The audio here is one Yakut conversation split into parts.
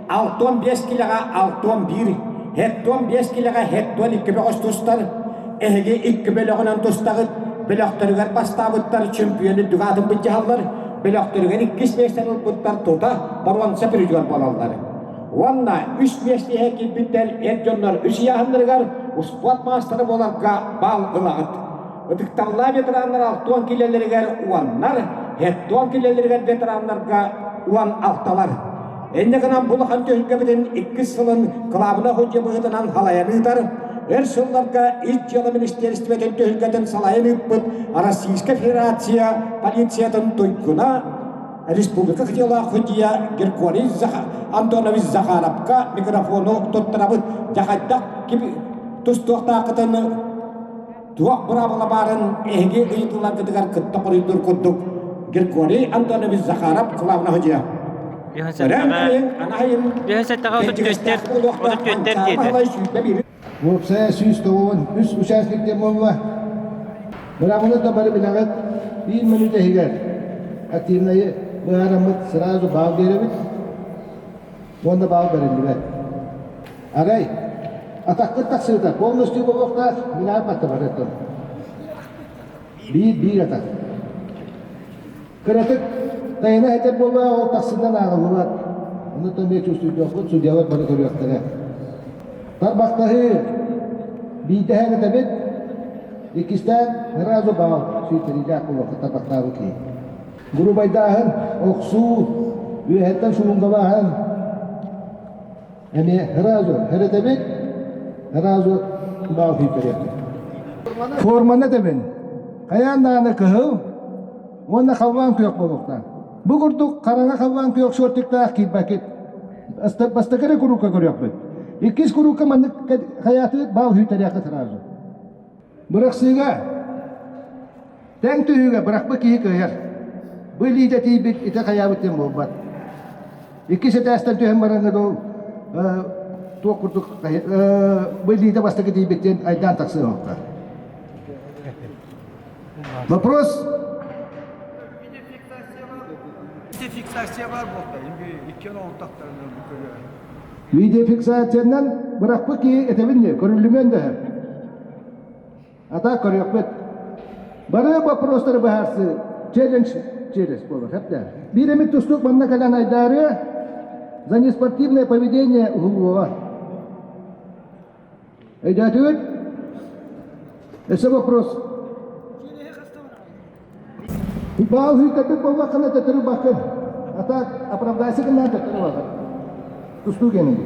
65 килэҕэ 61, 75 килэҕэ 72 бөҕөс тустар. Эһиги икки бөлөҕүнэн тустаҕыт. Бөлөхтөрүгэр бастаабыттар чөмпүйүөн үрдүк аатын былдьаһаллар. Бөлөхтөрүгэр иккис миэстэни ылбыттар тута боруонса призер буолаллар. Уонна үс миэстэһэ киирбиттэр эр дьоннор үс ыйааһыннарыгар успуорт маастара буоларга баал ылаҕыт. Ытыктабыллаах ветераннар алтуон килэлэригэр уоннар, хеттуон килэлэригэр ветераннарга уон алталар. Инньэ гынан бу улахан түһүлгэбитин иккис сылын кылаабынай судья быһыытынан салайан ыытар, өр сылларга Ис дьыала министиэристибэтин түһүлгэтин салайан ыыппыт Российскай Федерация полициятын туйгуна, республика кытыылаах судья Григорий Антонович Захаровка микрофону туттарабыт. Дьэ хайдах тустуохтааххытын Туох быраабыла баарын эһиги ыйытыыларгытыгар кытта хоруйдуур курдук Григорий Антонович Захаров кылаабына сылдьыа. 37-ҕэ диэтэ. Уопсайа 193 участник диэн буолла. Быраабылы да бары билэҕит. Биир мүнүүтэ иһигэр активнайы быһаараммыт сразу баал биэрэбит уонна баал бэриллибэт. Арай, атахпыт тахсыыта полностью буолуохтаах, мин аарбакка барыттым. Биир-биир атах. Кыратык тайана этэр буоллаҕа, ол тахсыынан ааҕыллыбат. Ону эмиэ чувствуйдуохпут, судьялар бары көрүөхтэрэ. Тарбахтаһыы биирдэһэн этэбит, иккистээн сразу баал сүүйтэриилээх буолуохха тарбахтаабыт киһи. Грубайдааһын, охсуу, үөһэттэн сулунгалааһын, Эмиэ сразу эрэтэбит, сразу баал күүттэриэхпит. Форманы этэбин. Хайаан даҕаны кыһыл уонна халлаан күөх буолуохтаах. Бу курдук хараҥа халлаан күөх шортиктаах киирбэккит. Бастакы эрэ куруука көрүөхпүт. Иккис куруука маннык хайаатыгыт баал күүттэриэххит сразу. Бырахсыыга тэҥ түһүүгэ бырахпыт киһи кыайар. Бу илиитэ тиийбит ити хайаабыт диэн буолбат. Иккис этээстэн түһэн баран дуу туох курдук бу илиитэ бастакы тиийбит диэн айдаан тахсыа Вопрос? Фиксация бар буолта. Икки Видеофиксациянан бырахпыт киһи этэбин дии, көрүллүмүөн да сөп. А так көрүөхпүт. Бары вопростары быһаарсыы челлендж челлендж буолар, хэптэ. Биир эмит тустуук манна кэлэн айдаарыа за неспортивное поведение уһуллуоҕа. Өйдөөтүгүт? Өссө вопрос. Баал хүйкэтик буоллаххына төттөрү бакын. А так оправдайся гынан төттөрү бакын. Тустуу генин.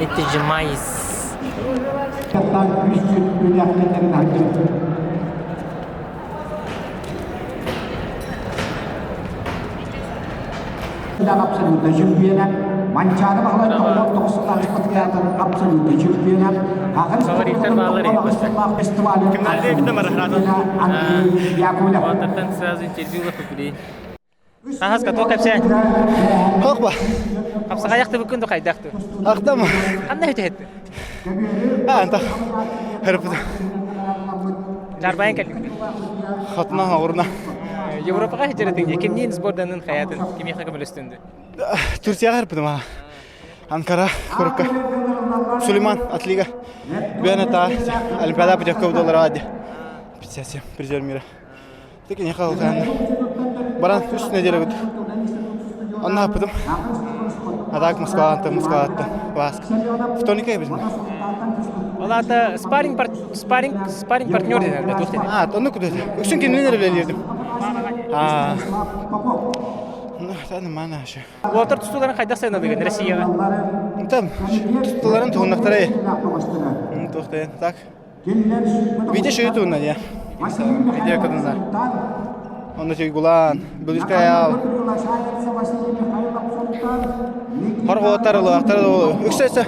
Это же майс. Абсолютно чемпиона, Манчаары Баһылай тоҕус сыллаах спартакиадатын абсолютно чемпиона, Хахан Фавориттар баалар фестивалын чемпиона Андрей Яковлев. сразу интервью купили. Хаһаска туох кэпсээн? Хохба. Хапсаҕайахты бүккүн хайдахты? Ахтам. Ханна үтүһэттин? А, anta. Хэрпит. Жарбайан кэллиҥ. Хатына оҕуруна. Европаҕа сылдьар кимниин сборданын хайатын кимиэхэ көмөлөстүн Турцияҕа хэрпитим аа. Анкара курукка. Сулейман Атлига. Бен это Олимпиада путевка доллара 57 призер мира. Тикиниэхэ ылҕаан баран үс нэдиэлэ бут. Онно аппытым. А так Москваҕа Москваҕа Ласк. Вторника эбитин. Ол аата спарринг спарринг спарринг партнер дэнэр туох дэнэр? А, оннук кудуйда. Үксүн кинилэр эрэ үлэлиирдим. А, ну, это нормально вообще. Уолаттар тустууларын хайдах сыаналыыгын Россияҕа? Там тустууларын туһуннахтарай. Туохтайын. Так. Видишь, ютубна я. Видео кытынна. Онно Тюйгулан, Бүлүскаял. Хорготтар улаахтар үксэсэ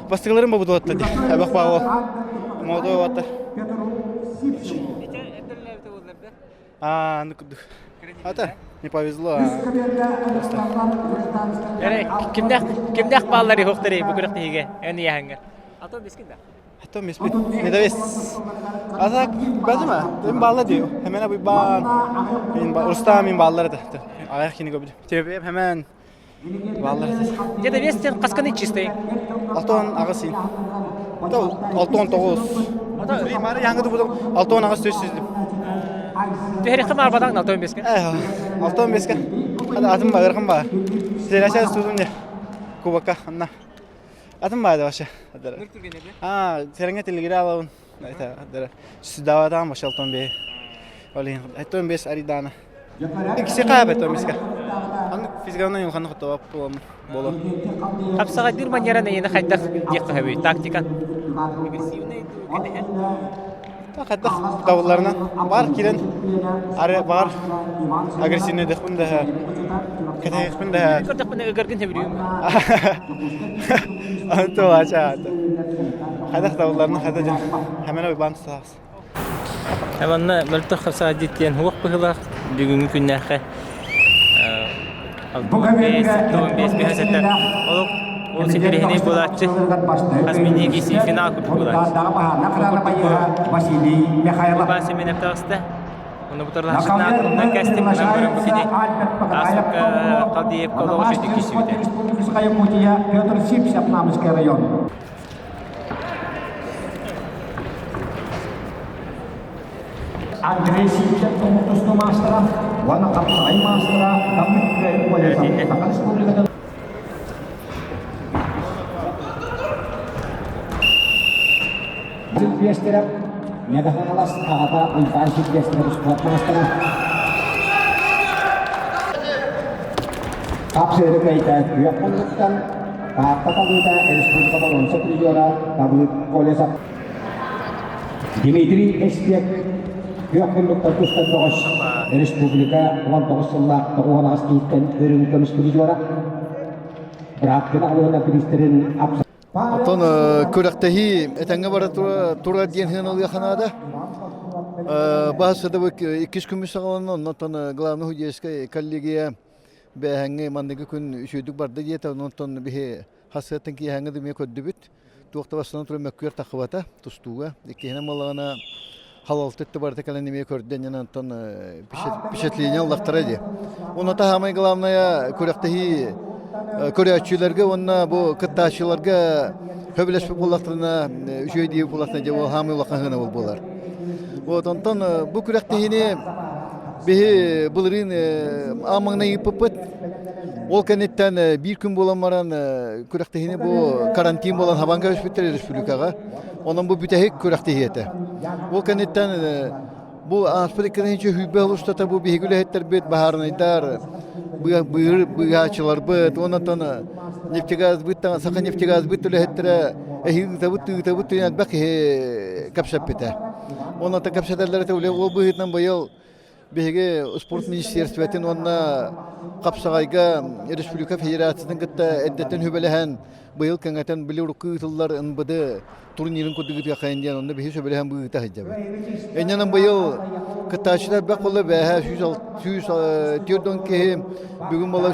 бастыгыларын бобутуотта ди. Эбэх баал. Молодой уоттар. А, ну Ата, не повезло. Эрэ, кимнээх кимнээх бааллар ихохтары бу күрэхтэһиигэ эн иэһэҥҥэ. А то бискин да. Hatta 15 бит. Недовес. А так базыма. Мен балла диyor. Hemen abi ban. Мен Рустам мен баллар это. Аяқ кини көбү. Тебе hemen баллар это. Где-то вес сен қасқаны чистый. Алтон ағасы. Алтон тоғыз. Мары яңгыды будum. Алтон ағасы сөз сөздüm. Түһәрихи марбадан алтон беске. Алтон беске. Hadi atım var, ırkım var. Сирәшә студым де. Кубокка, анна. Атым бар вообще. А, сереңе телегра алабын. Это, Сюда вообще алтон бе. Олин, алтон бес аридана. Икси кааб алтон беске. Аны физиканан юлханы хотобап боламын. Боло. Хапсаҕайдыыр манера эйиэнэ хайдах диэххэ сөбүй тактикан? Агрессивный кэтэһэн. Хайдах табылларынан бар кирен ары бар агрессивный дехпин да кэтэхпин да Көрдөхпүнэ ыгаргын сөбүлүүм. Анту ача. Хайдах табылларынан хайда жан. Hemen бан тутаас. Манна мөлтөх хапсаҕайдыт диэн уох быһыылаах бүгүҥҥү күннээххэ 65 5 7 олох ол ситириһини буолааччы хас биирдии финал курдук буолааччы. Василий Михайлов. Иван Семенов таҕыста. Оны бутарлаһышытнаат оннан кэстим онон көрөн бу кини Асык Қалдиевка олоҕу сүтүк киирсибитэ. Республикская Якутия, Петр Сипсев, Намский район. Андрей Сипсев, тустуу маастара, уонна хапсаҕай маастара, Давыд Колесов, Саха Республикатын Сильвестров, Мегаханалас аҕата Уйбаан Сильвестров спорт маастара. Хапсыыры кыайта күөх муннуктан Таатта талыыта республика боруонса призера Давыд Колесов. Дмитрий Эспек күөх муннуктан тустан тоҕус республика 19 сыллаах тоҕуһан аҕыс киһиттэн өрүҥ көмүс призера. Бырааттын аҕалыына бириистэрин Оттон күрэхтэһии этэҥҥэ бара турар диэн сыаналыахха наада. Баһысыда иккис күммүт саҕаланна, оннуттан главный художественная коллегия бээһэҥҥи манныгы күн үчүгүйдүк барда диэтэ, онтон биһи хасыаттан киэһээҥҥи да эмиэ көрдүбүт. Туох да бастан туран мөккүөр таххыбата тустууга. Иккиһинэн буоллаҕына халалты өттө барыта кэлэн эмиэ көрдө иннинэ онтон впечатление ыллахтара дии. Уонна самое главное күрэхтэһии көрөөччүлэргэ уонна бу кыттааччыларга сөбүлэспит буоллахтарына үчүгэй дии буоллахтарына дьэ ол хаамыы улахан сыана буолар. Вот онтон бу күрэхтэһиини биһи былырыын аан маҥнай ыыппыппыт. Ол кэнниттэн биир күн буолан баран күрэхтэһиини бу карантин буолан хабан кэбиспиттэр республикаҕа. Онон бу бүтэһик күрэхтэһии этэ. Ол кэнниттэн бу ааспыт иккинчи сүүрбэ сыл устата бу биһиги үлэһиттэрбит баһаарынайдар, быыһааччыларбыт, онтон нефтегазбыт, саха нефтегазбыт үлэһиттэрэ эһиги ыытабыт, ыытабыт диэн элбэх киһи кэпсэппитэ. Онон кэпсэтэллэр этэ, ол быһыытынан быйыл Биһиги спорт министерствотын уонна Хапсаҕайга республика федерациятын кытта эрдэттэн сүбэлэһэн быйыл кэҥэтэн били урукку ыытыллар НБД турнирын курдук ыытыаххайын диэн онно биһи сөбүлэһэн быыта сылдьабыт. Иннинэн быйыл кыттааччылар элбэх буолла бээһэ 140 киһи бүгүн буола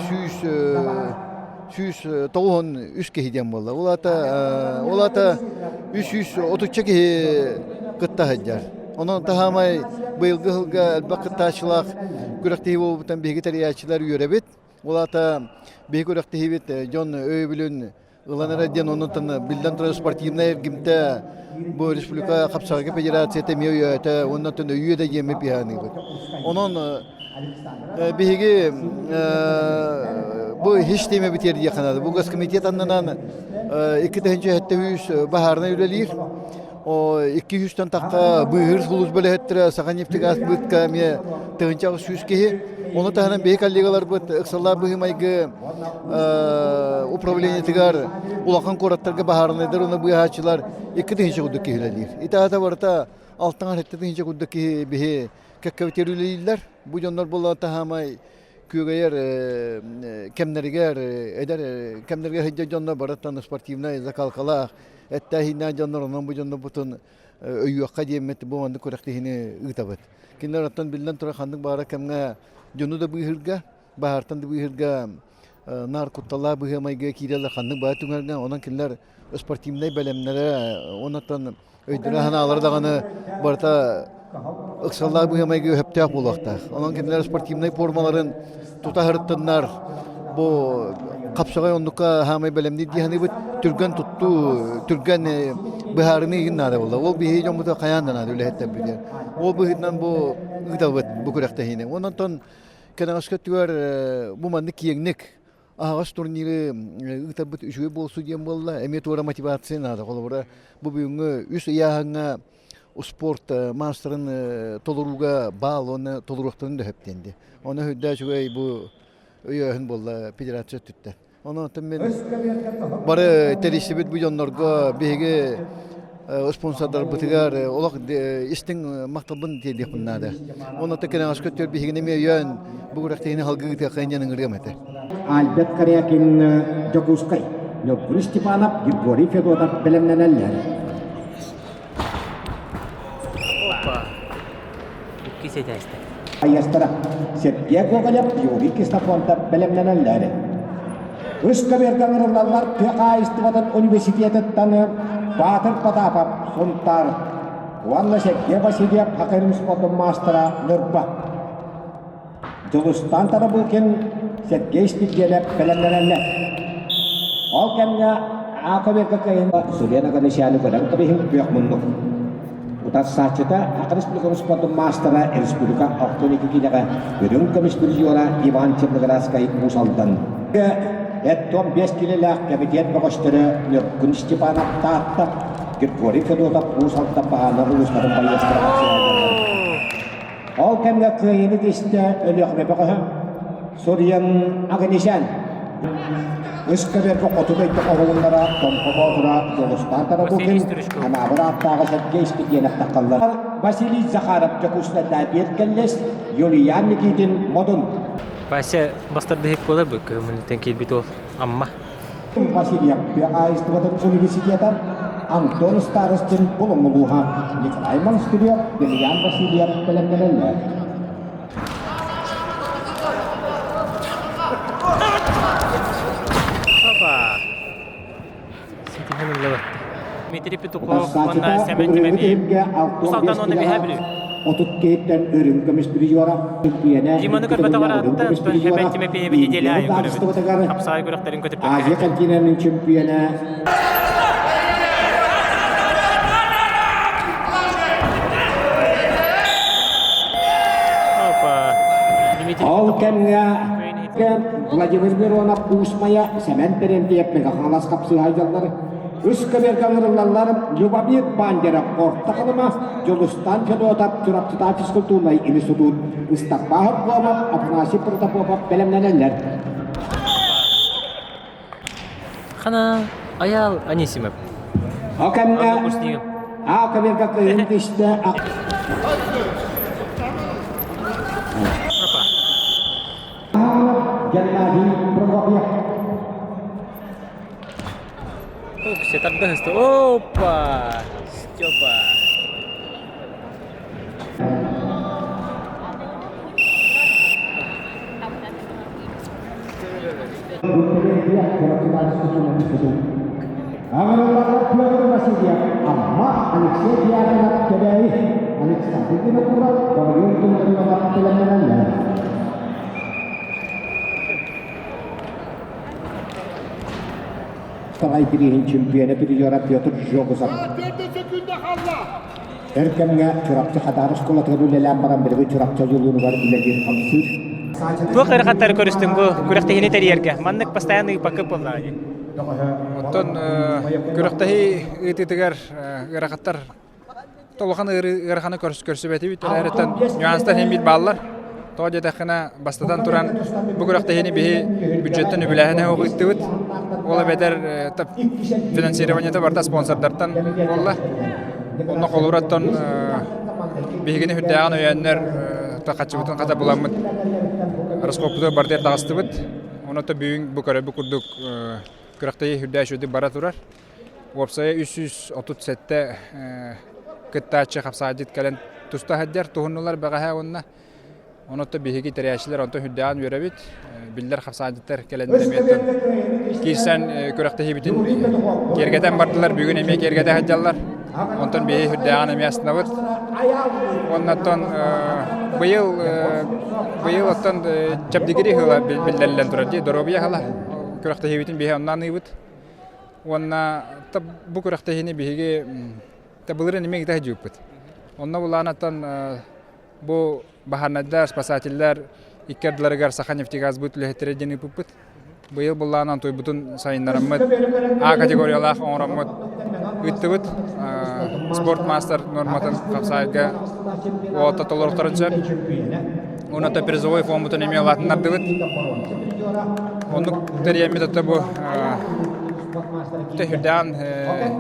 193 киһи диэн буолла. Ол аата ол аата 330 киһи кытта сылдьар. Онон таһаамай быйылгы сылга элбэх кыттааччылаах күрэхтэһии буолбутун биһиги тэрийээччилэр үөрэбит. Ол аата биһиги күрэхтэһиибит дьон өйөбүлүн ылан эрэ диэн оннуттан биллэн турар спортивнай эргимтэ бу республика хапсаҕайга федерацията эмиэ өйөөтө уонна өйүө да диэммит биһааныыбыт. Онон биһиги бу һич тиэмэ бүтэр диэххэ наада. Бу госкомитет аннынан 2073 баһаарынай үлэлиир. 200-тэн тахха быыһыыр сулууспа үлэһиттэрэ Саха нефтегаз быытка эмиэ 1800 киһи. Ону таһынан биһи коллегаларбыт ыксаллаах быһыы-майгы управлениетыгар улахан куораттарга баһаарынайдар уонна быыһааччылар 2000 курдук киһи үлэлиир. Ити аата барыта 6-7 курдук киһи биһи кэккэбитигэр үлэлииллэр. Бу дьоннор буолла таһаамай күөгэйэр кэмнэригэр эдэр кэмнэргэ сылдьар дьоннор барыттан спортивнай закалкалаах эттээһиннээх дьоннор онон бу дьоннорбутун өйүөххэ диэммит бу маннык күрэхтэһиини ыытабыт. Кинилэр оттон биллэн турар ханнык баара кэмҥэ дьону да быыһыырга, баһаартан да быыһыырга наар кутталлаах быһыы-майгыга киирэллэр ханнык баа түҥэргэ, онон кинилэр спортивнай бэлэмнэрэ, онон өйдөрө-санаалара даҕаны барыта ыксаллаах быһыы-майгы өһөптөөх буолуохтаах. Онон кинилэр спортивнай формаларын тута сырыттыннар, бу хапсаҕай оннукка хаамай бэлэмниир дии саныыбыт. Түргэн туттуу, түргэн быһаарыныы игин наада буолла. Ол биһиги дьоммутугар хайаан да наада үлэһиттэрбитигэр. Ол быһыытынан бу ыытабыт бу күрэхтэһиини. Онон кэнэҕэски өттүгэр бу маннык киэҥник аһаҕас турниры ыытарбыт үчүгэй буолсу диэн буолла. Эмиэ туора мотивация наада. Холобура, бу бүгүҥҥү үс ыйааһыҥҥа спорт маастарын толорууга баал уонна толоруохтарын да сөп диэн. Ону үрдэ үчүгэй бу өйөөһүн буолла федерация өттүттэн. Онон мин бары тэрийсибит бу дьоннорго биһиги спонсордарбытыгар олох истиҥ махталбын тиэрдиэхпин наада. Онон кэнэҕэс көттөр биһигини эмиэ өйөөн бу күрэхтэһиини салгыы ыытыахха диэн ыҥырыам этэ. Альберт Корякин Дьокуускай, Ньургун Степанов, Григорий Федотов бэлэмнэнэллэр. Опа! Иккис этээстэ. Айастара Сергей Гоголев, Юрий Ксенофонтов бэлэмнэнэллэр. Үс көбүөргэ ыҥырыллаллар тыа хаһаайыстыбатын университетыттан Баатыр Потапов, Сунтаар уонна Сергей Васильев Хакырым спордун маастара Ньурба. Дьулустаан Тарабукин, Сергей Спирдиэлэп бэлэмнэнэллэр. Ол кэмҥэ Аковерга кыайын Сурена Ганесяны көрөн кэбиһиҥ күөх муннук. Утарсааччыта Саха Республикатын спордун маастара республика 62 киилэҕэ үрүҥ көмүс призера Иван Черноградскай Уус Алдан. Эт-туом 5 киилэлээх кэмитиэт бөҕөстөрө Ньургун Степанов Таатта, Григорий Федотов Уус Алдан баһаана улуустарын байыастара хапсыһаллар. Ол кэмҥэ кыайыыны тистэ Өлүөхүмэ бөҕөһө Сурьян Аганесян. Үс көбүөргэ хоту дойду хоһууннара Томпо Боотура Дьулустаан Тарабукин, Анаабыр ааттааҕа Сергей Спирдиэнэп таххаллар. Василий Захаров Дьокуускайдаа биир кэллэс, Юлиан Никитин Модун. Вася бастардыһык буолар бу көмүлүттэн киирбит уол Амма. Васильев тыа хаһаайыстыбатын университета, Антон Старостин Булуҥ улууһа, Николай Монастырев, Демьян Васильев бэлэмнэнэллэр. Опа! Ситиһэн ыллыбатта. Дмитрий Петухов уонна Сэмэн Тимофеев Усалтан уонна Биһэ Бүлүү. 30 киһиттэн үрүҥ көмүс призера чемпионэ Диманы көрбөтөх араатта Сэмэн Тимофеевы неделя аайы көрөбүт. Хапсаҕай күрэхтэрин көтүппэккэ. Азия континенын чемпионэ Опа. Дмитрий Ол Петухов. кэмҥэ Владимир Миронов Уус-Майа Сэмэн Терентьев Мегахаҥалас хапсыһайдаллар. Үс көбүөргэ ыҥырыллаллар Любомир Бандеров Орто Халыма, Дьулустан Федотов Чурапчытаах физкультурнай институт, Ыстаппаах Обломов, Афанасий Протопопов бэлэмнэнэллэр. Хана Аял Анисимов. Ол кэмҥэ А көбүөргэ кыайын түстэ. Геннадий Прокопьев. Все тардыһысты. Опа! Степа. Аҕырыллар Васильев, Амма Алексей Дьяконов Кэбээйи, Александр Винокуров, Гаврил Тумаринов бэлэмнэнэллэр. Второй бирииһин чемпиона призера Петр Жогусов. Өр кэмҥэ Чурапчы Хадаар оскуолатыгар үлэлээн баран билигин Чурапчы одьулуунугар үлэлиир-хамсыыр. Туох ыарахаттары көрүстүҥ бу күрэхтэһиини тэрийэргэ? Маннык постоянно ыыппакка буоллаҕа дии. Оттон күрэхтэһии ыытыытыгар ыарахаттар улахан ыараханы көрсүбэтибит эрээриттэн нюанстар иһин биир бааллар. Тоҕо диэтэххинэ, бастатан туран, бу күрэхтэһиини биһи бюджеттан үбүлээһинэ суох ыыттыбыт. Ол эбэтэр финансированиета барыта спонсордартан буолла. Онно холобураттан биһигини үрдээҕин өйөөннөр хаччыбытын хата буламмыт расходпутугар барытыгар таҕыстыбыт. Онон бүгүн бу көрөрбүт курдук күрэхтэһии үрдээх үчүгэйдик бара турар. Уопсайа 337 кыттааччы хапсаайдьыт кэлэн туста сылдьар, туһуннулар бэҕэһээ уонна. Онон биһиги тэрийээччилэр онтон үрдээн үөрэбит. Биллэр хапсаанчыттар кэлэннэр эмиэ киирсэн күрэхтэһиибитин киэргэтэн бардылар. Бүгүн эмиэ киэргэтэ сылдьаллар. Онтон биһиги үрдээҕин эмиэ астынабыт. Уонна оттон быйыл быйыл оттон чэбдигири ыла биллэриллэн турар дии, доруобуйа ыла. Күрэхтэһиибитин биһи онно аныыбыт. Уонна бу күрэхтэһиини биһиги былырыын эмиэ ыыта сылдьыбыппыт. Онно былаанаттан Бу баһаарынайдар, спасателлэр икки ардыларыгар Саханефтегазбыт үлэһиттэрэ диэн ыыппыппыт. Быйыл былаанан туйбутун сайыннараммыт, А категориялаах оҥороммут ыыттыбыт. Спорт маастар нуорматын хапсаайга уолаттар толоруохтарын сөп. Уонна призовой фондбутун эмиэ улаатыннардыбыт. Оннук тэрийэммит ото бу төһүрдээн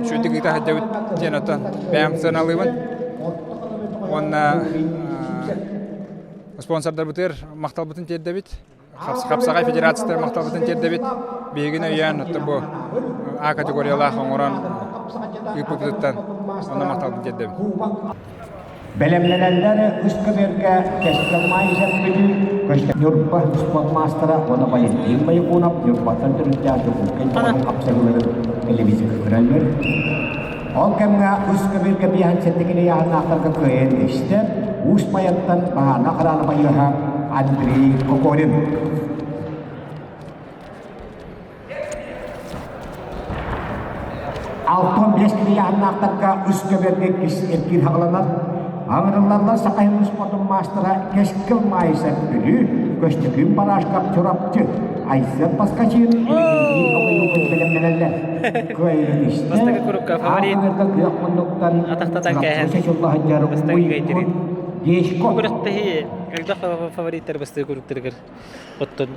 үчүгэйдик ыыта сылдьабыт диэн оттон бэйэм сыаналыыбын. Уонна спонсордарбытыгар махталбытын тиэрдэбит. Хапсаҕай федерациятыгар махталбытын тиэрдэбит. Биһигини өйөөн оттон бу А категориялаах оҥорон ыыппыппытыттан онно махталбын тиэрдэбин. Бэлэмнэнэллэр үс көбүөргэ Кэскил Майзер Бүлүү, Көстө Ньурба спортмаастара уонна Валентин Боякунов Ньурбаттан төрүттээх Дьокуускай дьоҕурун хапсаһыыларын телевизорга көрөллөр. Ол кэмҥэ үс көбүөргэ биэһэн сэттэ ыйааһыннаахтарга кыайан истэ Уус Майаттан Баһаана Хараана байыаһа Андрей Кокорин. Алтан биэс ыйааһыннаахтарга үс көбүөргэ иккис эргиир хаҕыланар. Аҥырыллаллар Саха сирин спордун маастара Кэскил Маайсап Бүлүү, Көстөкүүн Барашков Чурапчы, Айсен Поскачин бэлэмнэнэллэр. Кыайыыны истэ, Бастакы курукка фаворит Аҕырга күөх муннуктан атахтатан кээһэн Чурапчы чочуллаһыдьар бастакы Уйгун Дешко. Күрэхтэһии элбэх фавориттар бастакы куруктарыгар оттон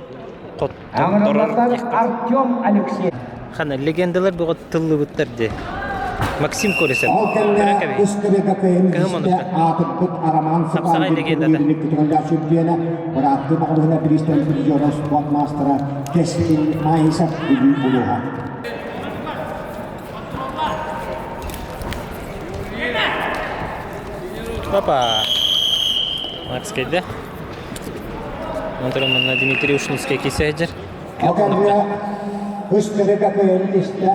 хотторор Аҥырыллаллар Артем Алексеев. Хана легендалар бөҕө тыллыбыттар дии. Максим Колесов. Ол Көрөн кэмҥэ кэбиһ. үс кэбигэ кыайын Кыһым истэ онуттан. аатырбыт Роман Хапсаҕай Сыпандин легендата. турнирын көтөҕүллээх чемпиона, бырааттыы Моҕолуһуна бириистэн призера спорт маастара Кэскил Маисов Бүлүү улууһа. Папа. Макс кэллэ. Онтон манна Дмитрий Ушницкий кисе сылдьар. Ол кэмҥэ үс кэбигэ кыайын истэ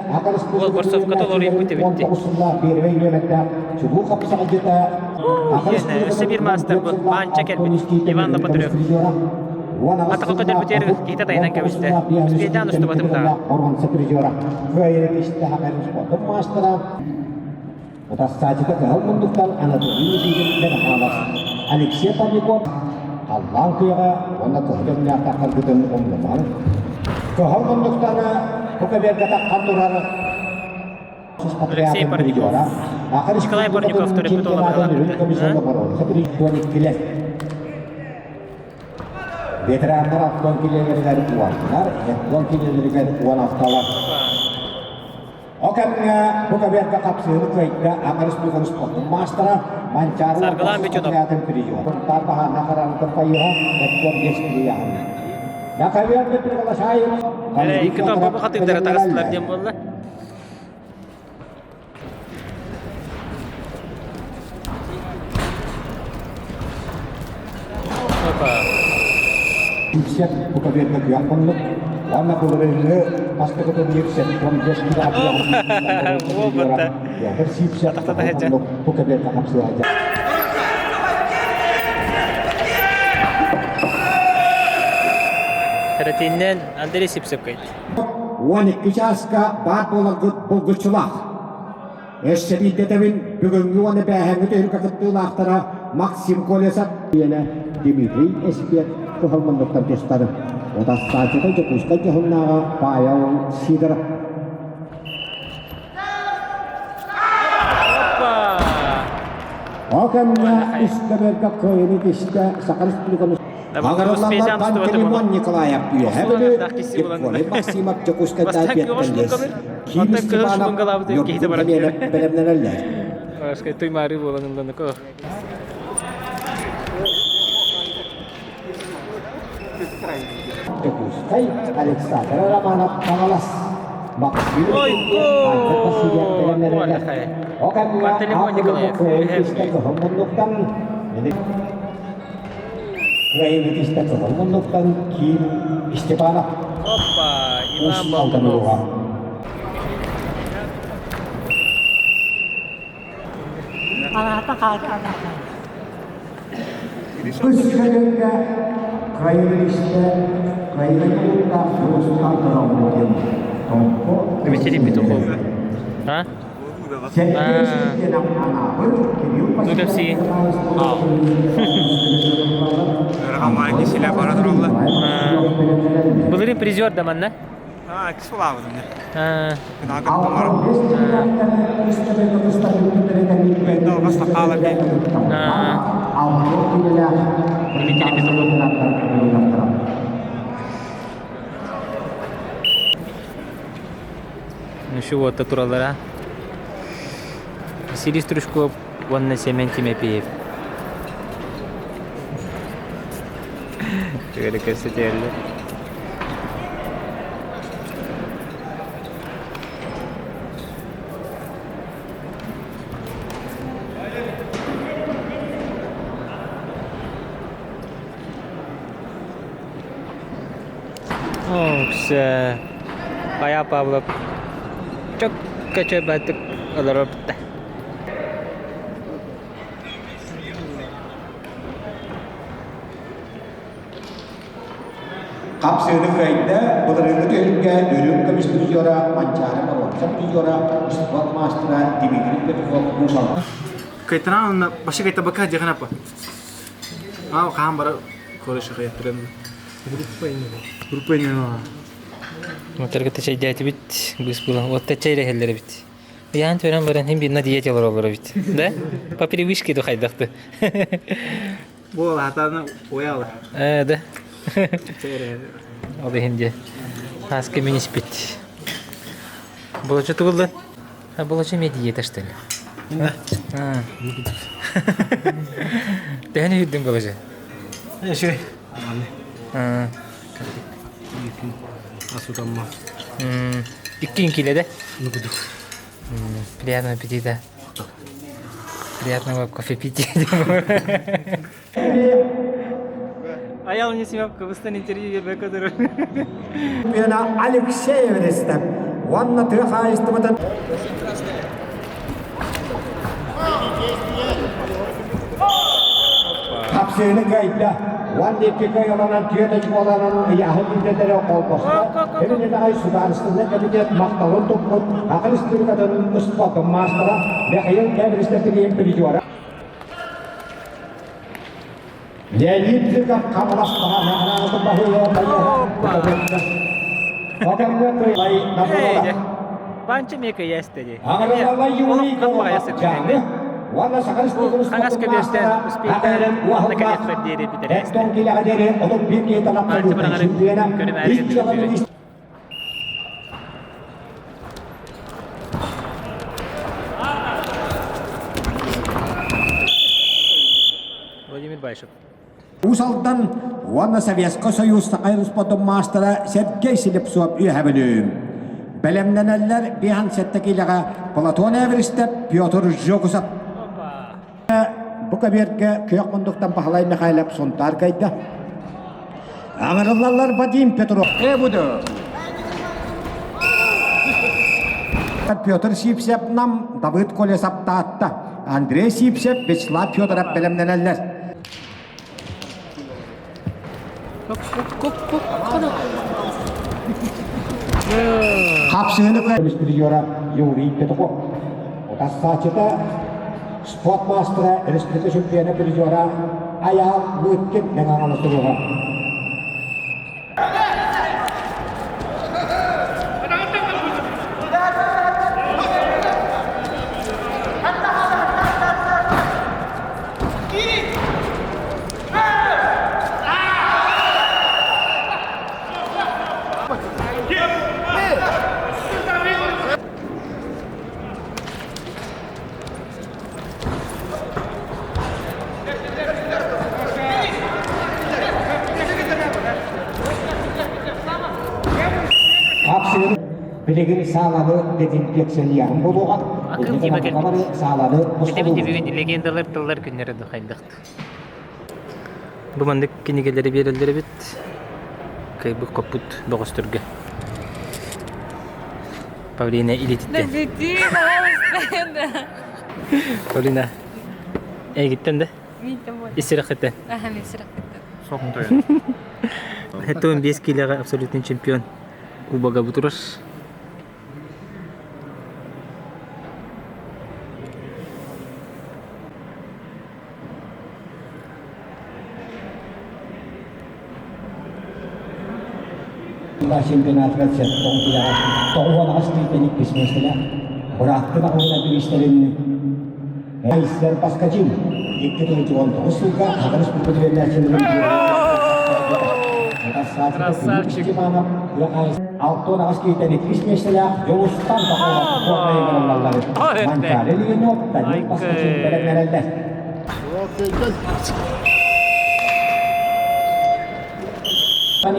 Уол борцовка толоруйбут эбит дии. сыллаах первый үөмэттээх чулуу хапсаҕайдьыта Өссө биир маастар бу Маанча кэлбит Иван Лопатырев. Атаха көтөрбүтүгэр киһитэ тайынан кэбистэ. Успейдаан устубатым даҕаны. Утарсааччыта кыһыл муннуктан Анатолий Никитин Бенхамов, Алексей Парников халлаан күөҕэ уонна кыһыл өҥнөөх таххаргытын умнумаҥ. Кыһыл муннуктан бу көбүөргэ таххан турар Алексей Парников. Николай Парников төрөппүт уола Ветераннар алтан килиэлэригэр уоннар, эттон килиэлэригэр уон алталар. Ол кэмҥэ бу көбүөргэ хапсыһыны кыайда Аҥар Республиканы спордун маастара Манчаары Саргылаан Бетюнов. отрядын призер. Тар баһаана хараҥытын хайыһа эттон биэс килиэһин. Накавер приглашаем. Икки торбо бухатыырдара таҕыстылар диэн буолла. Опа. Сипсеп бу көбүөргэ күөх муннук уонна былырыыҥҥы бастакы турнир 75 Уолбатта. Сипсеп Атахтата сылдьар. бу көбүөргэ хапсыһа Каратиннен Андрей Сипсеп кайт. 12 чааска баар буоларгыт булгуччулаах. Өссө биирдэтэбин бүгүҥҥү уонна бээһээҥҥи түһүлгэ кыттыылаахтара Максим Колесов, диэнэ Дмитрий Эспиэт кыһыл муннуктан тустар. Утастааччыта Дьокуускай дьоһуннааҕа Павел Сидоров. Опа! Ол кэмҥэ үс көбүөргэ кыайыыны тистэ Саха Республикатын Аҕырыллаллар Пантелеймон Николаев Үөһээ Бүлүү, Николай Максимов Дьокуускайдаах Биэттэллэс, Ким Степанов Ньургун Кэмиэнэп бэлэмнэнэллэр. Туймаары буолан ылланыко. Дьокуускай Александр Романов Хаҥалас, Максим Ой, Альберт Васильев бэлэмнэнэллэр. Ол кэмҥэ Пантелеймон Николаев Аҕырыллаллар Үөһээ Бүлүү. кыһыл муннуктан Кыайыыны тистэ кыһыл муннуктан Ким Степанов. Опа, Иван Уус Алдан Болтунов. улууһа. Быс көтөргө кыайыыны тистэ кыайыыны тулуктаах Дьулустаан Тороммут диэн Томпо Дмитрий Петухов. А? Ну, кэпсии. Былырыын призер да манна. Дмитрий Петухов. Еще уотта тураллара. Василий Стручков уонна Семен Тимофеев. Түгәрі көрсөтөллөр. Все. Хайа Павлов чөккө баттык олоробут. Хапсыыны кыайда, былырыыҥҥы түһүлгэ үрүҥ көмүс призера Манчаары боруонса призера, спорт маастара Дмитрий Петухов Мусалов. Кайтаран башы кайтабака дьаҕанапа. Аа хаан бара короче хайаттырын. Группа иннинэ. Моторга чэйдээтибит, быыс булан. Уотта чэй иһэллэр эбит. Ыйаан төрөн баран хин бир на диете олороллор эбит. Да? По привычке ду хайдахты. Бу хатаны ояла. Э, да. Ол иһин дьэ. Аска мин испит. Болочу тугуллан? А болочу эмиэ диета что ли? А. Төһөнү үрдүн болочу? Эши. А. Асутамма. Иккин киле да? Ну кудук. Приятного аппетита. Приятного кофе пить. Аял не смеп, кыбыстан интервью бербек отыр. Алексеев Рестеп. Уонна тыа хаһаайыстыбатын Хапсыыны кыайда. Уонна икки кыайыланан түөрт очколанан ыйааһын лиидэрдэрэ холбосто. Эбинедаҕай судаарыстыбаннай комитет махталын туппут Саха Республикатын спортун маастара Михаил Эверстов призера. Леонид Зыков Хаҥаластаҕа наҕараадатын баһыйа Панча мека есть дии. Хаҥас көбүөстэн успейдаан наконец-то диэри бүтэрээстэ. Панча быраҕары көрүмээри Владимир Баишев. Уус Алдан уонна Советскай Союз Саха спортун маастара Сергей Слепцов үөһэ Бүлүү. Бэлэмнэнэллэр биһан сэттэ киилэҕэ Платон Эверстеп, Петр Жогусов. Бу кабиэргэ күөх мундуктан Баһылай Михайлов Сунтаар кайда. Аҥарыллаллар Вадим Петров. Э буду. Петр Сипсев нам Давыд Колесов таатта. Андрей Сипсев, Вячеслав Федоров бэлэмнэнэллэр. Хапсыһыны призера Юрий Петухов. Утассааччыта спорт маастара республика чемпиона призера Айаал Лыткин Мэҥэ туруга. Билигин сааланы дезинфекциялыаҕын буолуоҕа. Акыл тима кэлбит. Сааланы Битэ бүгүн легендалар тыллар күннэрэ духайдахт. Бу маннык кинигэлэри биэрэллэр эбит. Кыайбыт-хоппут бөҕөстөргө. Павлина илиититтэн. Набети, пожалуйста. Павлина, эйгиттэн да? Ис сүрэххиттэн. Аха, мин сүрэхпиттэн. 75 киилэҕэ абсолютный чемпион Кубога бу турар. Чемпионатыгар сэттэ тоҕус тиитэн иккис миэстэлээх бырааттын аҕалына бириистэрин Айсен Паскачин 2019 сылга Саха Республикатын Красавчик! 68 киһиттэн иккис миэстэлээх Дьулустан Пахомов Манчаары Легенов Данил Паскачин бэлэмнэнэллэр.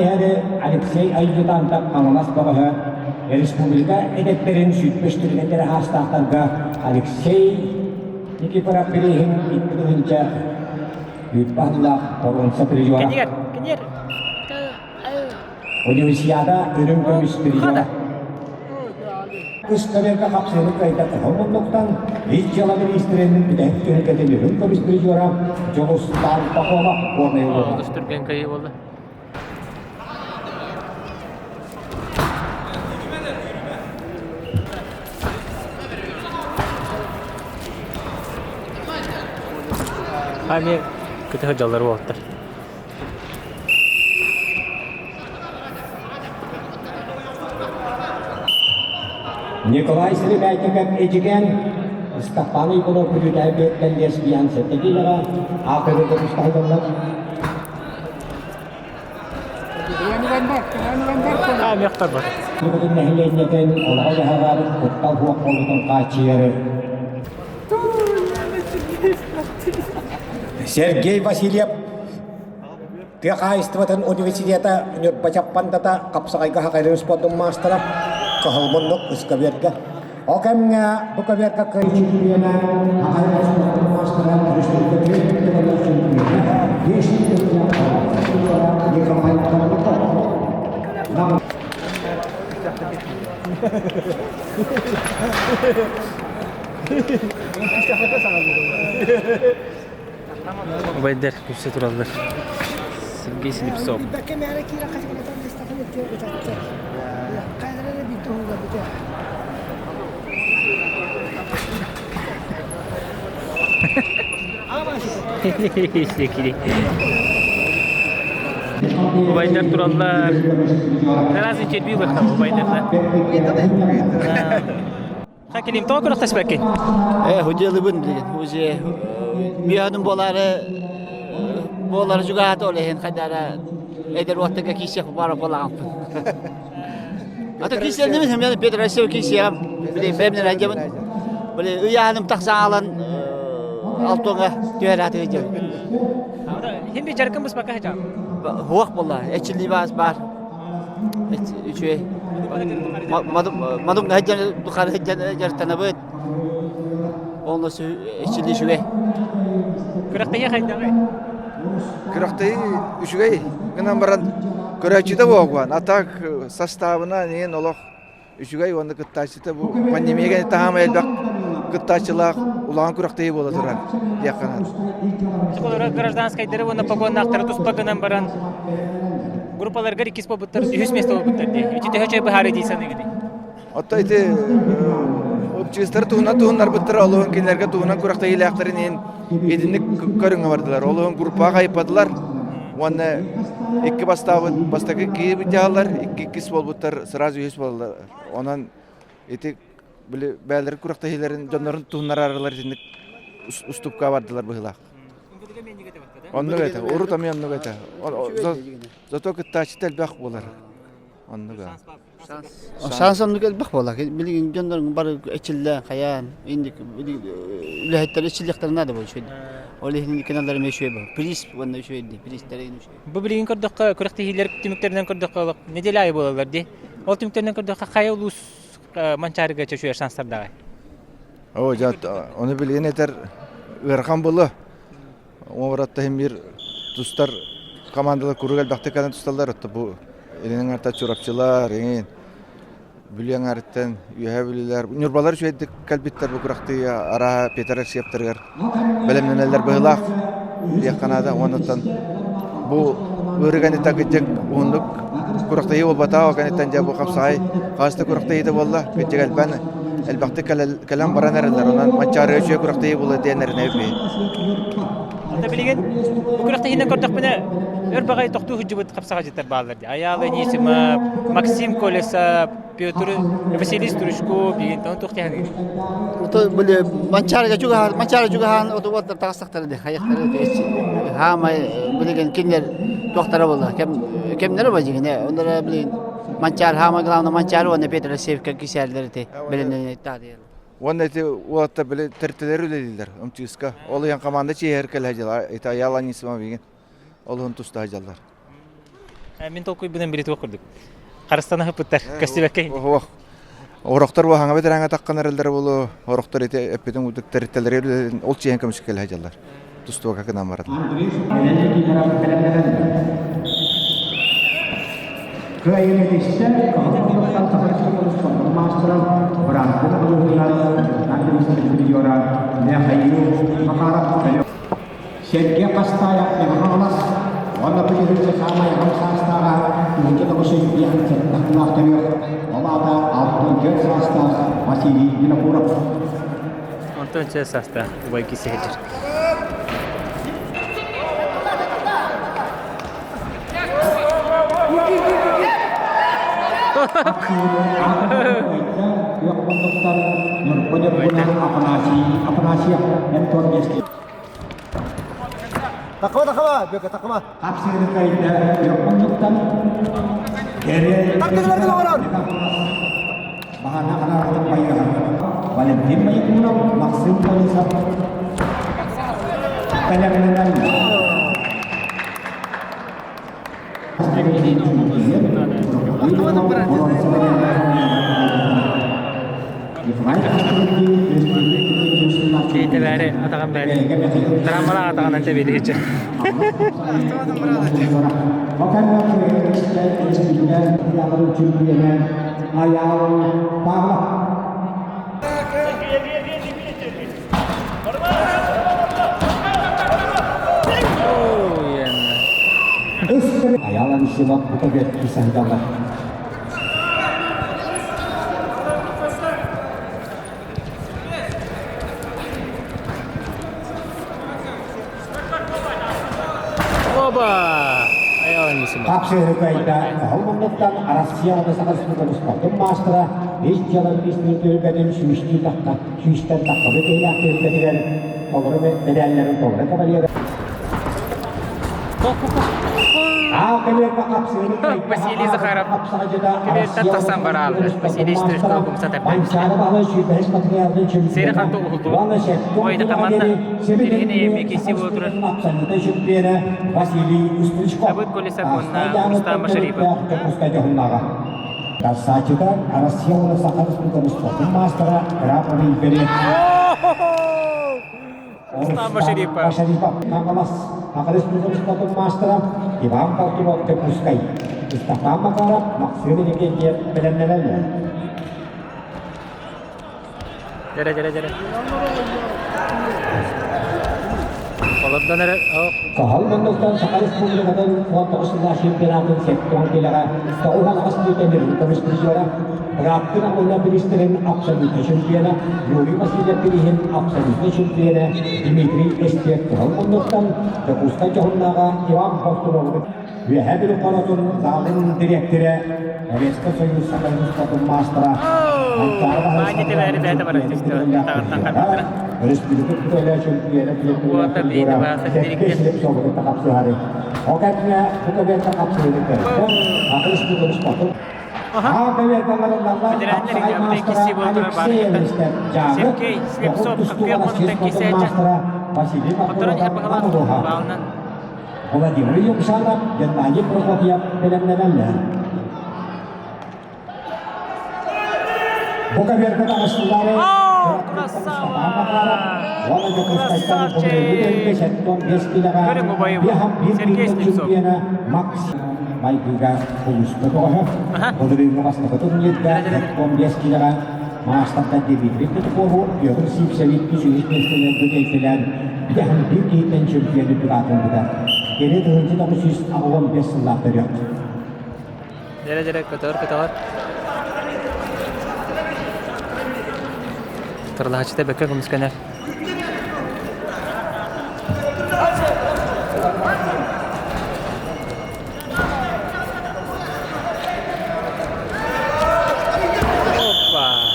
Иһэри Алексей Айдьытантан Хаҥалас бөҕөһө республика эдэттэрин сүүрбэс хаастаахтарга Алексей Никифоров бирииһин 2 тыһыынча үүт-баһыллаах боруонса призера. Кэнигэр, кэнигэр. Универсиада үрүҥ көмүс призера. Кыскаверга хапсыһыны кыайда хоһон муннуктан ис дьыала министрин бүтэһик түһүлгэтин үрүҥ көмүс призера Дьулустан Пахомов горнай улууһа. Олус түргэн кыайыы буолла. Ами көтө дьаллар буолтар. Николай Сырыбайтыков Эдьигээн Степан Иванов Бүлүүтээҕи лесбиян сэттэ киилэҕэ аатырыыта тустаһыллар. Бүгүн нэһилиэнньэтин олоҕо-дьаһаҕар куттал суох буолуутун хааччыйары Сергей Васильев Тыа хаһаайыстыбатын университета Ньурба Чаппандата хапсаҕайга хахайрын спордун маастара Кыһыл муннук ыскабиэргэ. Ол кэмҥэ бу көбүөргэ кыайыы чемпиона хахайрын спордун маастара республика чемпиона Николай Николаев. Убайдар күлсэ тураллар. Сергей Слепцов. Убайдар тураллар. Раз интервью бахтам убайдарда. Хакилим тоҕо күрэхтэспэккин? Э, худьялыбын билигин. Уже миэхэнин буолаары буолары чугаһата ол иһин хайдара эдэр уоттарга киисиэх баара буолаҕампын. Ата киисиэннибин хэмиэн Петр Россия киисиэҕим били бэйэмнэн айдьабын. Били ыйааһыным тахсан аалан алтуоҥа түһэр аатыгы дьабын. Хин би жаркын быспакка хачаам. Хуох буолла, эчилли баас баар. Үчүгэй. Манук тухары дьарыктанабыт. Онно эчили үчүгэй. Күрэхтэһии хайдаҕый? Күрэхтэһии үчүгэй гынан баран көрөөччүтэ буолуон. А так составына нин олох үчүгэй уонна кыттааччыта бу пандемия таһаама элбэх кыттааччылаах улахан күрэхтэһии буола турар диэххэ наада. Гражданскайдары уонна погоннаахтары туспа гынан баран группаларгар иккис буолбуттар, үһүс место буолбуттар дии. Ити төһө чэй быһаарыы дии саныыгыный? Отто ити чыыстары туһунан туһуннарбыттара, олуһун кинилэргэ туһунан күрэхтэһиилээхтэрин иһин итинник көрүҥҥэ бардылар. Олуһун группаҕа хайыппатылар уонна икки бастаабыт бастакы киһи дьаһаллар, икки иккис буолбуттар, сразу үһүс буолаллар. Онон ити били бээлэрин күрэхтэһиилэрин дьоннорун туһуннарарылар итинник уступка бардылар быһыылаах. Оннук этэ, урут эмиэ оннук этэ. Зато кыттааччыта элбэх буолар. Оннуга. Шанс оннук элбэх буолар. Билигин дьоннор бары эчиллэ, хайаан, инник үлэһиттэр эчиллиэхтэрин наада буолуо үчүгэй. Ол иһин кинилэр эмиэ үчүгэй буолар. Приз уонна үчүгэй дии, призтэрэ үчүгэй. Бу билигин көрдөххө, күрэхтэһиилэр түмүктэринэн көрдөххө, неделя аайы буолаллар дии. Ол түмүктэринэн көрдөххө, хайа улуус Манчаарыга чөчүөр шанстардаҕай? Оо, дьэ, ону билигин этэр ыарахан буолуо. Уобаратта иһин биир Тустар командалар куруук элбэхтик кэлэн тусталлар. Отто бу илин аҥарта Чурапчылар, эҥин Бүлүү аҥаарыттан Үөһээ Бүлүүлэр, Ньурбалар үчүгэйдик кэлбиттэр бу күрэхтии арааһа Петр Алексеевтарыгар бэлэмнэнэллэр быһыылаах диэххэ наада. Уонуттан бу ыарыы кэнниттэн кырдьык уһуннук күрэхтэһии буолбатах, ол кэнниттэн дьэ бу хапсаҕай хас да күрэхтэһиитэ буолла. Кырдьык элбэн элбэхтик кэлэн баран эрэллэр. Онон Манчаарыга үчүгэй күрэхтэһии буолуо диэн эрэнэбит. Онто билигин бу күрэхтэһиинэн көрдөхпүнэ өр баҕайы тохтуу сылдьыбыт хапсаҕайдьыттар бааллар дии. Айаал Анисимов, Максим Колесов, Петр Василий Стручков деген тону туох диэхин Ото били Манчаарыга чугаһаан, Манчаары чугаһаан ото уоттар таҕыстахтара дии, хайахтара хаамай билигин кинилэр туохтара буолла, кэм кэмнэрэ ба дьигине, оннора билигин Манчаары хаамай главное Манчаары уонна Петр Алексеевка кисээллэр ити билиннэн таадыйалар. Уонна ити уолаттар били тэрилтэлэр үлэлииллэр МЧС-ка. Ол иһин команда чиэһэр кэлэ дьыла. Ити Аял Анисимов игин. Ол иһин туста дьаллар. Мин толкуйбунан били туох курдук. Харыстана хыппыттар, көстүбэккэ. Ох, орохтор уһаҥа бэтэрэҥэ таххан эрэллэр болу, орохтор ити эппитин курдук тэрилтэлэри ол чиэһин көмүскэ кэлэ дьаллар. Тустууга гынан баран. Кыайыыны ситистэ Кыһыл куйахтан Саха Республикатын спордун маастара, бырааппын ылыһыылар Капитан призера Михаил Макаров Сергей Хастаев Хаҥалас уонна бу дьүһүнчэ саамай аҕам саастааҕа 1905 сыллаах төрүөх, ол аата 64 саастаах Василий Винокуров. Онтон чэ саастаах убай киси сылдьар. Такыма, такыма, Бөкө, такыма. Валентин Маякунов, Максим Колесов, Киһитэ бээри атаҕын бээри трамвалаах атаҕынан тэбиэлиһиччи. Оба! Тапсыырыкайда оһол муннуктан Арассыйа уонна Саха Республикатын спортун маастара ис дьыала министрин түһүлгэтин сүүстүү тахха сүүстэн тахсабыт киһилээх түһүлгэтигэр толору мэдээллэрин толору кавалера Василий Захаров кэбиэттэн тахсан барааллар. Василий Стручков умса тардан. Сири хатты уһултубут. Ойда команда тириһин эми киси буолтурар. Давыд Колесов уонна Рустам Машарипов. Тахсааччыта Россия уонна Саха Республикатын спортун маастара Грапова Империя Рустам Машарипов. Машарипов Хаҥалас Саха Республикатын спортун маастара Иван Болтунов Дьокуускай Степан Макаров Максим Иннокентьев бэлэмнэнэллэр. Дьэрэ, дьэрэ, дьэрэ. Олордон эрэ, Кыһыл муннуктан Саха Республикатын 19 сыллаах чемпионатын 70 килэҕэ 98 мүнүүтэ көмүс призера, бырааттын Амуна бириистэрин абсолютнай чемпиона, Юрий Васильев бирииһин абсолютнай чемпиона Дмитрий Эстиев кыһыл муннуктан Дьокуускай дьоһуннааҕа Иван Болтуновы Үөһээ Бүлүү хоротун залын дириэктэрэ, Советскай Союз Саха искусствотын маастара Маня тэбээри бэйэтэ барар тахтан харбыттара. Өрөспүүбүлүкэ күтэлэ чөмпүйүөнэ Уота биитэ бааса тириккэ. Ветераннар иккисси буолтурар баарыттан Сергей Слепцов хаппыа хонуктан кисээчэ Хотторон иһэр баһылаах баалынан Владимир Юмшанов, Геннадий Прокопьев бэлэмнэнэллэр. Бу кавертан аҕыстылары. Красава! Красавчик! Көрүҥ убайым Сергей Слепцов. Майгыга улууска тоҕоһо. Былырыыҥҥы бастакы турнирга 15 килэҕэ маастардан Дмитрий Петухову Петр Сивцевич үсүһүс миэстэлэргэ кэлтэлээн биһан биир киһиттэн чемпион үрдүк аатырбыта. Кини 1985 сыллаах төрүөх. Дьэрэ дьэрэ көтөр көтөҕөр. Тырылаһаччыта бэккэ көмүскэнэр.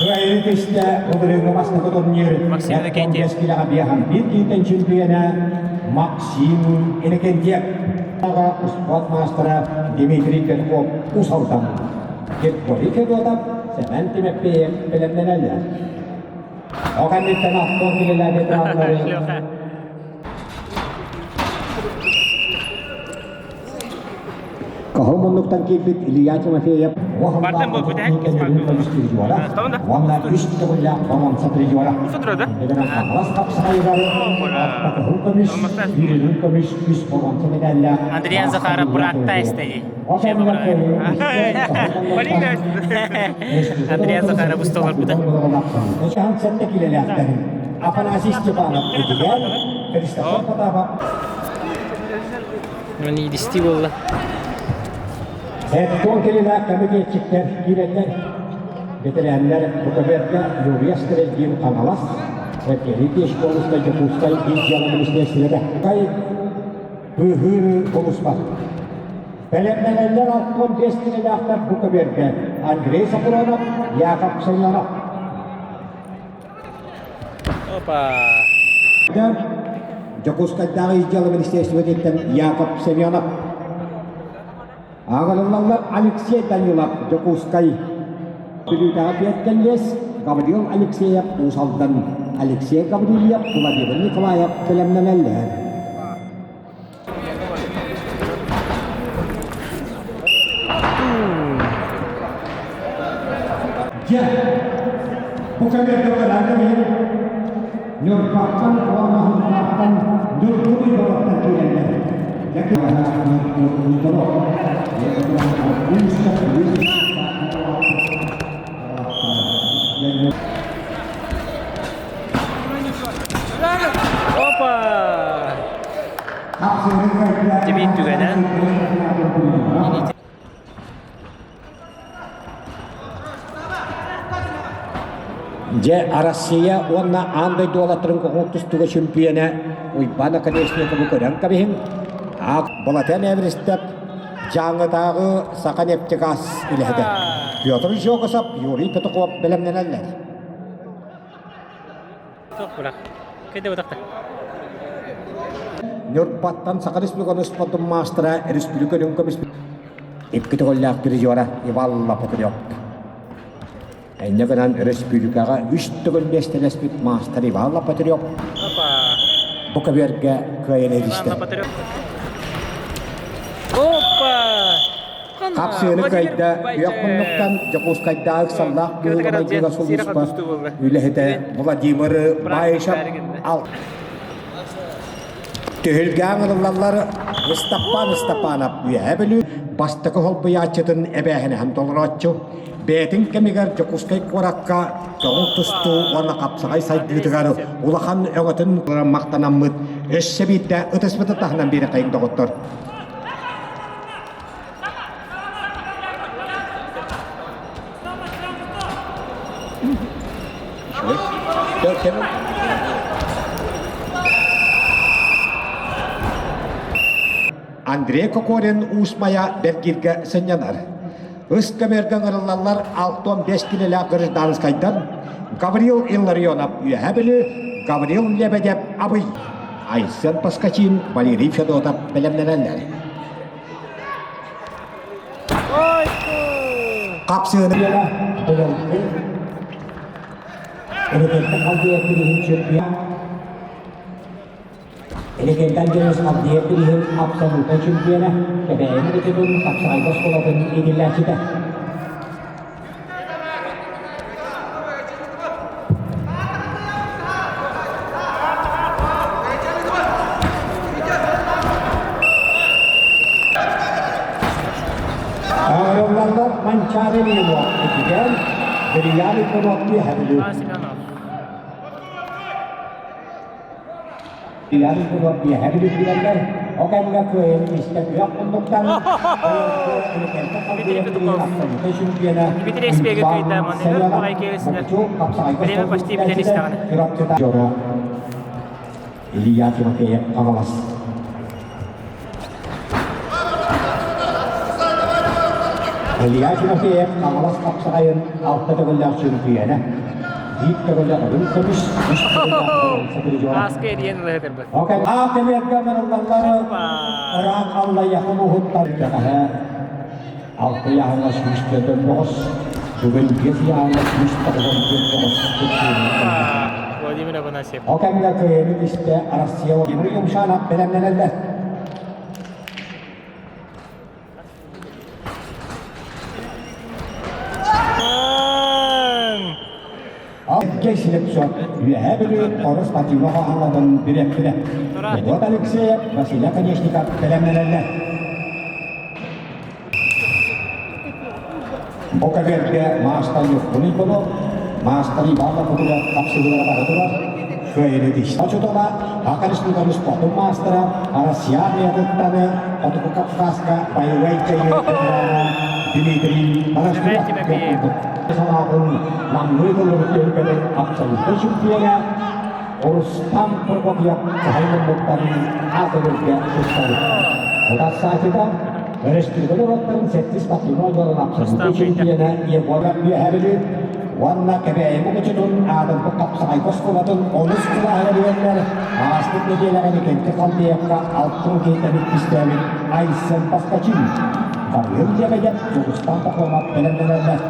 Кыайыы түстэ былырыыҥҥы бастакы турнир Максим Иннокентьев. биир киһиттэн чемпиона Максим Иннокентьев. Спорт маастара Дмитрий Петров Уус Алдан. Григорий Федотов, Сэмэн Тимофеев бэлэмнэнэллэр. Ол кэнниттэн Антон Кириллэбит ветераннары Кыһыл муннуктан киирбит Илья Тимофеев Бартан бу бүтэһик уонна үс төгүллээх боруонса призера. Андриан Захаров быраатта эстэги. Андриан Захаров усталарбыта. Афанасий Степанов Эдигер, Христофор Потапов. Мани дисти буолла. Эттон кэлилээх комитетчиктэр киирэллэр. Бэтэрээннэр БКБ-га Юрий Стрельгин Хаҥалас, Евгений Пешколовскай Дьокуускай Ис дьыала министиэристибэтэ Кай быыһыыр улуспат. Бэлэмнэнэллэр 65 килэлээхтэр бу көбүөргэ Андрей Сапронов, Яков Семенов. Опа! Дьокуускайдааҕы ис дьыала министиэристибэтиттэн Яков Семенов. Ааҕыллаллар Алексей Данилов, Дьокуускай. Бүлүүтэҕэ Пиэт Гаврил Алексеев, Уус Алдан, Алексей Гаврильев, Владимир Николаев бэлэмнэнэллэр. Дьэ, бу кэмэргэ кэлэн Ньурбаттан уонна Һунтаартан Ньургун Уйбалаттан киирэллэр. Опа! Дебит түгэнэ. Дьэ, Арассыыйа уонна аан дойду уолаттарын көҥүл тустууга чөмпүйүөнэ Уйбаан Оконешниковы көрөн кэбиһиҥ. Аак Балатен Эверестеп Дьааҥытааҕы Саханефтегаз үлэһитэ Петр Жогосов, Юрий Петухов бэлэмнэнэллэр. Ньурбаттан Саха Республикатын спордун маастара республика үрүҥ көмүс икки төгүллээх призера Иван Лопатырев. Инньэ гынан өрөспүүбүлүкэҕэ үс төгүл миэстэлэспит маастар Иван Лопатырев бу көбүөргэ кыайан иристэ. Хапсыыны кыайда күөх муннуктан Дьокуускайдааҕы ыксаллаах быһыыга-майгыга сулууспа үлэһитэ Владимир Баишев ал Түһүлгэ ыҥырыллаллар Ыстаппаан Ыстапаанап Үөһээ Бүлүү бастакы холбуйааччытын эбээһинэһин толорооччу, бэйэтин кэмигэр Дьокуускай куоракка көҥүл тустуу уонна хапсаҕай сайдыытыгар улахан өҥөтүн махтанаммыт өссө биирдэ ытыспытын таһынан биэрэхэйиҥ доҕоттор. Андрей Кокорин Уус Майа Бэргииргэ сынньанар. Ыс көмөргө ыҥырыллаллар 65 килэлээх гражданскайдар Гаврил Илларионов Үөһээ Бүлүү, Гаврил Лебедев Абый, Айсен Поскачин, Валерий Федотов бэлэмнэнэллэр. Хапсыыны Элегентан дьонус Авдеев билиһин абсолютнай чемпиона, Кэбээйи Мэлитетун хапсаҕайга оскуолатын иитиллээччитэ. Ыҥырыллаллар Манчаары Лило Эдьигээн, Бриллиант Иванов Үөһэ Бүлүү. Семенов. Бриллиант Иванов Үөһэ Бүлүү билэллэр. Ол кэмҥэ кыайан истэ күөх муннуктан Дмитрий Петухов. Дмитрий Эспиэгэ кыайда манныгар баҕай киэбисинэр. Время почти бүтэн истэҕинэ. Илья Тимофеев Хаҥалас. Илья Тимофеев Хаҥалас хапсаҕайын алта төгүллээх чөмпүйүөнэ. Биир төгүллээх үрүҥ көмүс, үс төгүллээх боруонса призера. Ааска эрийэн ылыһытырбыт. Окей, аах кэмиэргэ барыллаллар ыраах аллайахын уһуттар кэҕэһэ алта ыйааһыҥҥа 149, бүгүн биэс ыйааһыҥҥа 194 Владимир Афанасьев. Ол кэмҥэ кыайыыны истэ Россия Владимир Юмшанов бэлэмнэнэллэр. Алгей Слепцов Үөһээ Бүлүү Орус спортивнай хаһаалатын дириэктэрэ Федот Алексеев, Василий Оконешников бэлэмнэнэллэр. Бу кэбиэргэ маастар Юхтун Иванов, маастар Иван Лапутуга хапсыһыылара бара турар. Кыайыыны тиистэ учуутала, Саха Республикатын спордун маастара, Россия армиятыттан Хотугу Кавказка боевой дьайыы ветерана Дмитрий Монастырев салаатын намныы тыллыбыт түһүлгэтин абсолютнай чемпиона Рустам Прокопьев Сахай муннуктарын аатырырга тустабыт. Утарсааччыта Өрөспүүбүлүкэ норуоттарын сэттис спортивнай оонньууларын абсолютнай чемпиона Егор Үөһээ Бүлүү уонна Кэбээйи Мукучутун аатырбыт хапсаҕайга оскуолатын онус кылааһыгар үөрэнэр ааспыт нэдиэлэҕэ Никенти Халдеевка алтын киһитэбит кистээбит Айсен Поскачин, Гаврил Лебедев, Дьулустан Пахомов бэлэмнэнэллэр.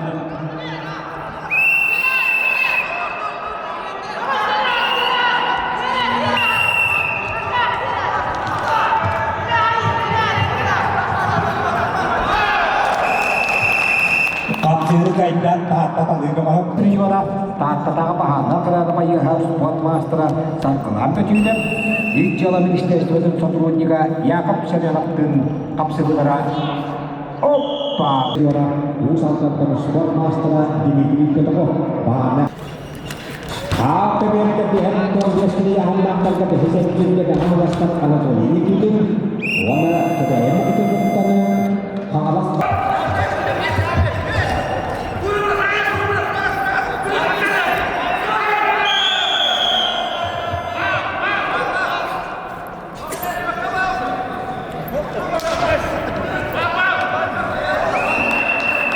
Хапсыыры кайдан Таатта талыыга баһык призера, Тааттатааҕы баһаардар кыраада байыаһа спорт маастара Саргылаан Бөтүүнэп, Ил дьыала министерствотын сотруднига Яков Семеновтыын хапсыһыылара Оппа! Уус Алдантан спорт маастара Дмитрий Петров баана. Аапта биэрдэ биһэн туон аһыллаахтарга бэһис эргииргэ Хаҥаластан Анатолий Никитин уонна Кэбээйи Мукучутуттан Хаҥалас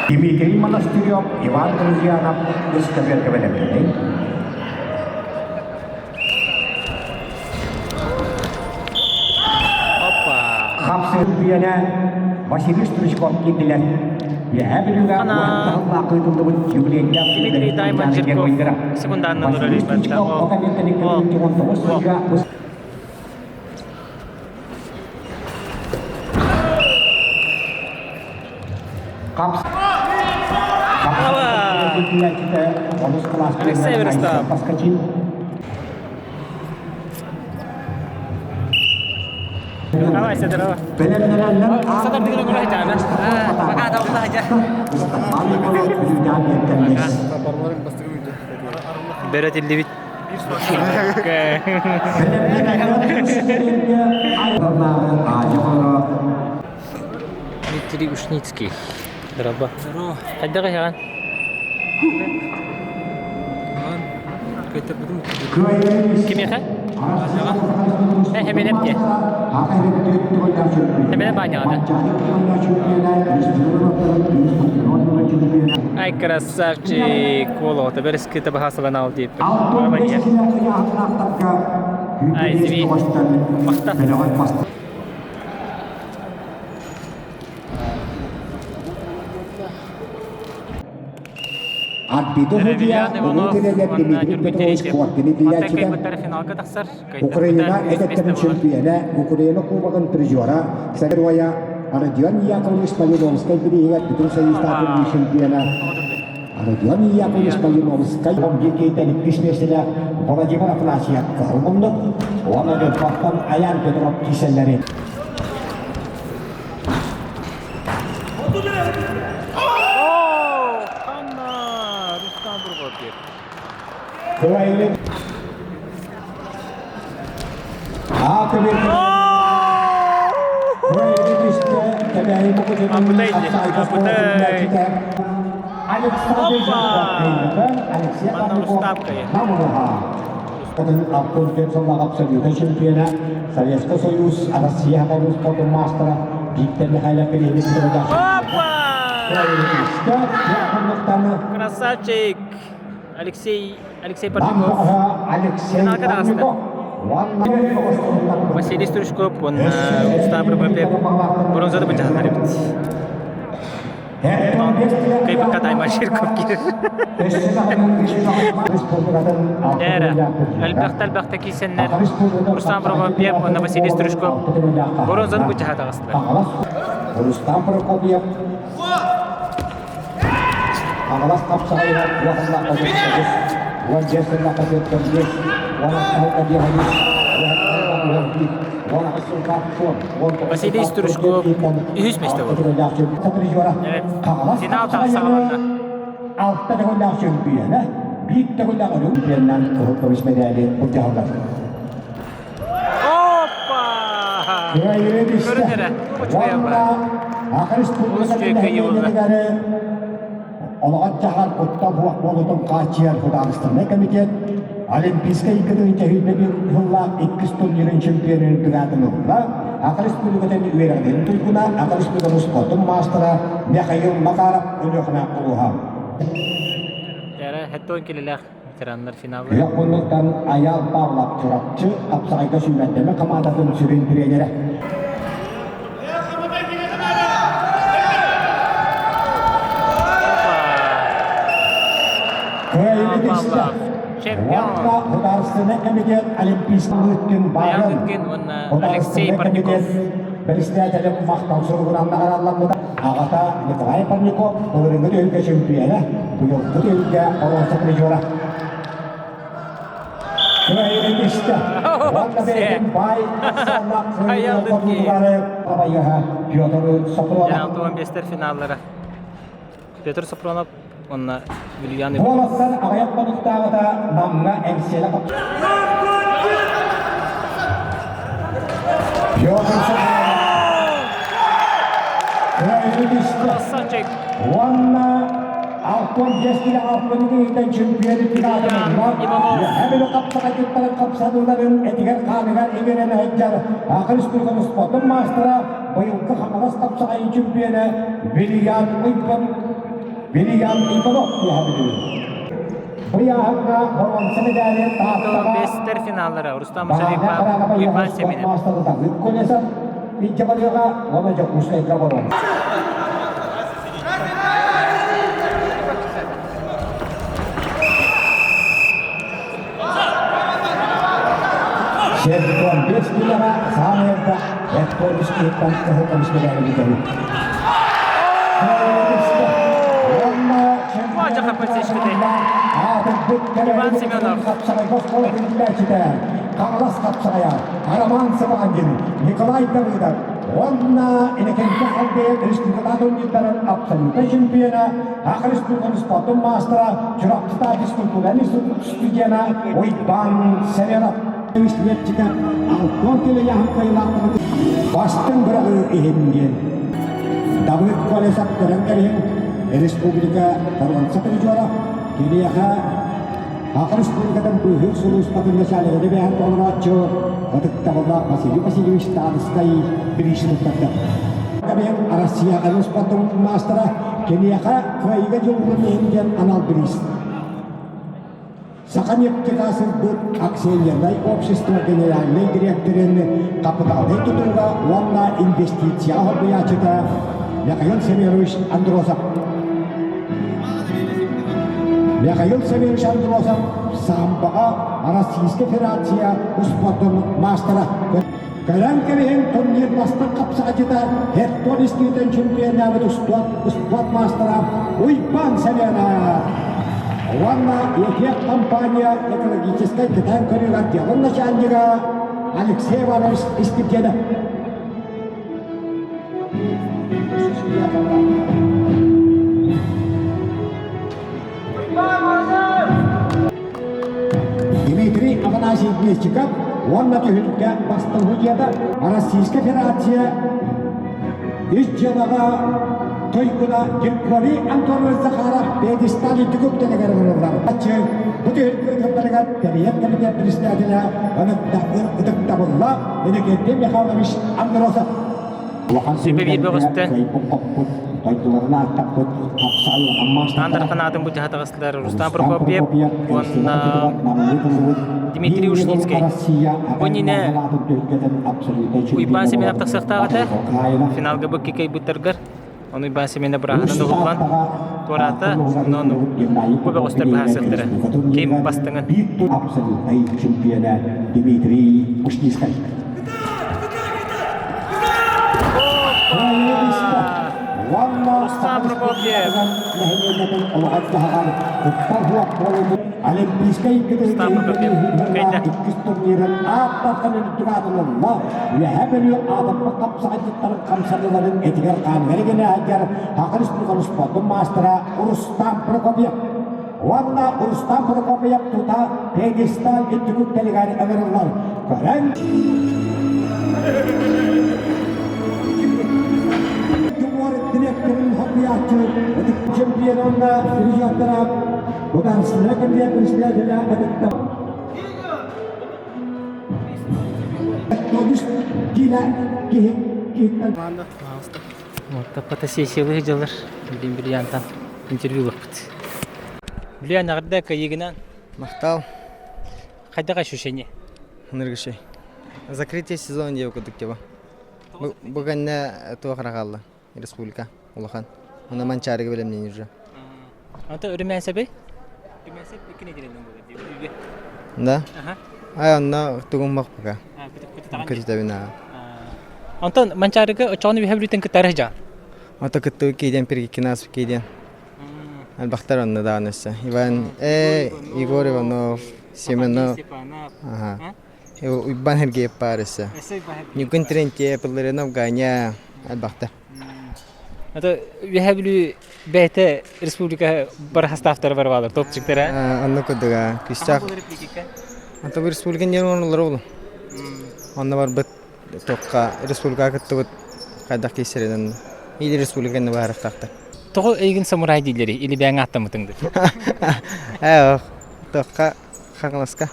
Дмитрий Монастырев, Иван Друзьянов выставка бэлэмнэнин. Хапсыр үйэнэ Василий Стручков киирдилэр. Үөһээ Бүлүүгэ уһаттаһыллаах ыытыллыбыт юбилейдаах Дмитрий Даймон Жирков секунданнан Василий Стручков 19 сылга Алексей Верстав. Давай, здорово. Пока Бэрэтиллибит Дмитрий Ушницкий. Дороба. Хайдах иһэҕин? Кимиэхэ? Э, Хэмэнэп диэ. Хэмэнэп аанньаҕата. Ай, красавчик! Уол бэриските баһаасалан аал диэппин. Ай, сиби. Махта. Арбида Иванов уонна Ньургун Терентьев. Мантан кыайбыттара финалга тахсар. Украина этэттэрин чөмпүйэнэ, Украина Кубогын призера, Героя Родион Яковлевич Малиновскай бирииһигэр Бүтүн Союзтааҕы чемпиона Родион Яковлевич Малиновскай 11 иккис миэстэлээх Владимир Афанасьев кыһыл уонна Ньурбаттан Аян Петров кииссэллэри. Абытай дии, абытай. Опа! Манна Рустамка чемпиона Советский Союз, Россия спортун маастара Виктор Михайлов Опа! Красавчик! Алексей Алексей Парников. Финалга таҕыста. Василий Стручков уонна Рустам Прокопьев бронзаны быдьаһаллар эбит. Кайбыкка тайма Жирков киирэр. Дээрэ, элбэхтэ-элбэхтэ киирсэннэр Рустам Прокопьев уонна Василий Стручков бронзаны быдьаһа таҕыстылар. Рустам Прокопьев Хаҥалас хапсаҕайыгар улаханнаахха дьоҕус, 15 сыллаахха 45, 16 диэҕинис, Василий Стручков үһүс миэстэ буолла. Финал саҕаланна. Алта төгүллээх чөмпүйүөнэ, биир төгүллээх өрүү чемпионынан кыһыл көмүс мэдээли былдьаһаллар. Опа! Көрүн эрэ, Уонна Республикатын олоҕор-дьаһар куттал суох буолуутун хааччыйар судаарыстыбаннай комитет Олимпийскай икки сыллаах иккис турнирын чемпионун быраатын ылла. Аха Республикатын үөрэҕин туйгуна, Аха Республикатын спортун маастара Михаил Макаров Өлүөхүмэ улууһа. Эрэ, хэттон килилээх ветераннар финаллара. Күөх муннуктан Айаал Павлов Чурапчы хапсаҕайга сүүмэрдэмэ хамаандатын сүрүн тренерэ. Павлов чемпион. Художественный комитет Олимпийский Лыткин Баян Лыткин уонна Алексей Парников. Председателем махтал суругунан наҕаралламмыта. Аҕата Николай Парников былырыҥҥы түһүлгэ чемпиона, быйылгы түһүлгэ боруонса призера. Кыайыгын истэ. Уонна бэйэтин баай Петр Сопронов. 65 финаллара. Петр Сопронов уонна Вильян Иванов. Буолаттан аҕыйах хонуктааҕыта Намҥа Эҥсиэлэ Петр Сопронов кыайыгын истэ. Красавчик! Уонна 65 килэ алтын киһиттэн чемпион финалын Иванов. Үөһээ хапсаҕайдыттарын хапсаныыларын этигэр-хааныгар иҥэрэн сылдьар Саха Республикатын спортун маастара быйылгы Хаҥалас хапсаҕайын чемпиона Вильям Уйбан Вильям Иванов үөһэ бүлүү. Быйааһыҥҥа боруонса медали Тааттаҕа Бестер финаллара Рустам Шарипов, Уйбан Семенов. маастары Давыд Колесов илдьэ барыаҕа уонна Дьокуускайга боруонса. Сергон бес килоҕа саамай элбэх эт киһиттэн кыһыл көмүс медали бүтэбит. Иван Семенов. Хаҥалас хапсаҕайа Роман Сыбаангин, Николай Давыдов уонна Иннокентий Халбеев республиката турнирдарын абсолютнай чемпиона, Саха Республикатын спортун маастара, Чурапчыта физкультура институт студена Уйбан Семенов. Летчика Алтон Телеяһын кыайылаахтары бастыҥ быраҕыы иһин диэн Давыд Колесов көрөн кэбиһин республика боруонса призера киниэхэ Саха Республикатын быыһыыр сулууспатын начальнигын эбээһин толорооччу ытыктабыллаах Василий Васильевич Таанскай бириис туттарда. Кэбиһин Россия спортун маастара киниэхэ кыайыыга дьулуурун иһин диэн анал бириис. Саха нефтегазсбыт акционернай общество генеральнай директорын капиталнай тутууга уонна инвестицияҕа солбуйааччыта Михаил Семенович Андросов. Михаил Семенович Андросов самбаҕа Российскай Федерация успуордун маастара. Кэлэн кэбиһин турнир бастыҥ хапсаҕайдьыта Хертон истиитин чемпионнаабыт успуорт маастара Уйбан Семенов. Уонна ЕКЕК компания экологическай кэтээн көрүү отделын начальнига Алексей Иванович Испирдиэнов. Афанасий Мельчиков уонна түһүлгэ бастыҥ судьуйата Российскай Федерация Ис дьыалаҕа туйгуна Григорий Антонович Захаров пьедестал үрдүк үктэлигэр ыҥырыллар. Бу түһүлгэ ыытылларыгар тэрийэр кэмитиэт председателэ ытыктабыллаах Иннокентий Михайлович Андросов. Сүбэ биир бөҕөстө. Аан аатын бу таҕыстылар Рустам Прокопьев уонна Дмитрий Ушницкий. Бу иннинэ Уйбаан Семенов тахсыахтаах этэ. Финалга бу кикэйбыттаргар. Ону Уйбаан Семенов бырааһынан уһуллан туораата. Онон бу бөҕөстөр быһаарсыахтара. Ким бастыҥын. Абсолютнай чемпиона Дмитрий Ушницкий. Рустам Прокопьев! Олимпийскай Рустам Прокопьев кыайда. иккис турнирын ааттартан үрдүк аатылынна. Үөһээ Бүлүү аатырбыт хапсаҕайдьыттарын хамсаныыларын этигэр хааныгар гына сылдьар Саха Республикатын спордун маастара Рустам Прокопьев. Уонна Рустам Прокопьев тута пьедестал үрдүк үктэлигэр ыҥырыллар. Көрөн директорын хомуйааччы ытык чемпионна призердара Государственная комитет председателя ытыктап киилэ киһи киһиттэн Вот фотосессиялыы дьалар билин бриллиантан интервью ылыппыт. Билиан эҕэрдэ кыайыыгынан. Махтал. Хайдах ощущение? Ныргышай. Закрытие сезона диэбит курдук тиба. Бу кэннэ туох хаалла республика улахан. Уна Манчаарыга бэлэмнэнир уже. Ата Үрүмээсэбэй? Үрүмээсэп икки нэдиэлэнэн буолар дии. Да? Ай онно тугум бах пока. Көтүтэбин аа. Онтон Манчаарыга очоҕун үһэ бүлүтэн кыттары жаан. Ото кыттыы кииден пиргиккинаас кииден. Албахтар онно даҕаны өссө. Иван э Егор Иванов, Семенов. Ага. Уйбан Сергеев баар өссө. Ньукун Терентьев, Ларионов Ганя албахтар. Это Үөһээ Бүлүү бэйэтэ республика бар хастаахтара бар баалар, топчиктара. Онно курдуга күүстээх. Ата бу республика диэн оҥороллоро ол. Онно барбыт туохха республикаҕа кыттыбыт хайдах киирсэринэн или республиканы баһарыахтаахтар. Тоҕо эйигин самурай дииллэрий или бэйэҥ ааттаммытыҥ дуу? Ээ, туохха Хаҥаласка.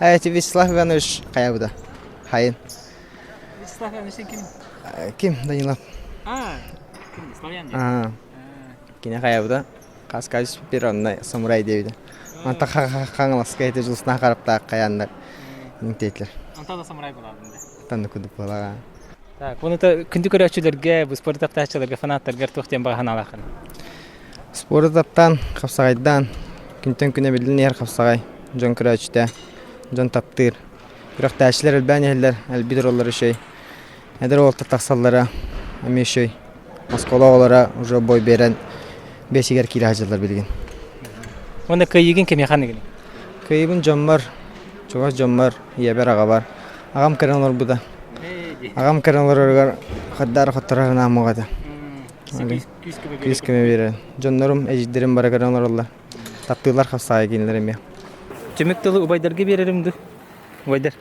Ээ, ити Вячеслав Иванович хайабыта? Хайын. Вячеслав Иванович ким? Ким Данилов. А, ким славян дии. Кини хайабыта? Хаскач перонна самурай диэбитэ. Манта Хаҥаласка ити дьулуснаах хараптаах хайааннар иҥтиэтилэр. Онто да самурай буолаабын да. Танны кудук буолаҕа. Так, оны күндү көрөөччүлэргэ, бу спорт таптааччыларга, фанаттаргар туох диэн баҕа санаалааххын? Спорду таптаан, хапсаҕайдаан, күнтэн күнэ биллэн иһэр хапсаҕай, дьон көрөөччүтэ, дьон таптыыр. Күрэхтээччилэр элбээн иһэллэр, элбии тураллар үчүгэй. Эдэр уолаттар тахсаллара эмиэ үчүгэй. Оскуола оҕолоро уже бой биэрэн бэсигэр киирэ сылдьаллар билигин. Уонна кыайыыгын кимиэхэ аныгыный? Кыайыыбын дьоммор, чугас дьоммор, ийэбэр, аҕабар. Аҕам кэлэн олорбута. Аҕам кэлэн олороругар хаддаары хотторор санаам этэ. Күүс көмө биэрэр. Дьоннорум, эдьиийдэрим бары көрөн олороллор. Таптыыллар хапсаайы кинилэр эмиэ. Түмүк тылы убайдарга биэрэрим дуу? Убайдар.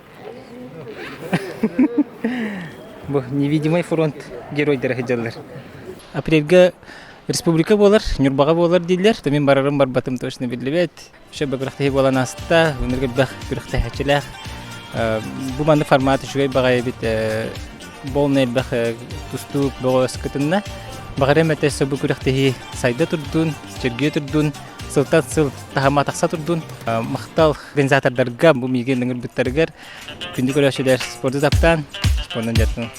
Бу невидимый фронт геройдара сылдьаллар. Апрельга республика буолар, Ньурбаҕа буолар дииллэр. То мин барарым барбатым точно биллибэт. Еще күрэхтэһии буолан ааста. Өнөргө элбэх күрэхтэһээччилээх. Бу маннык формат үчүгэй баҕайы эбит. Болна элбэх тустуук бөҕөс кытынна. Баҕарым этэ бу күрэхтэһии сайда турдун, чэргийэ турдун, сылтан сыл таһыма тахса турдун. Махтал организатордарга бу миигин ыҥырбыттарыгар күндү көрөөччүлэр спорду таптаан, спордун дьаттын.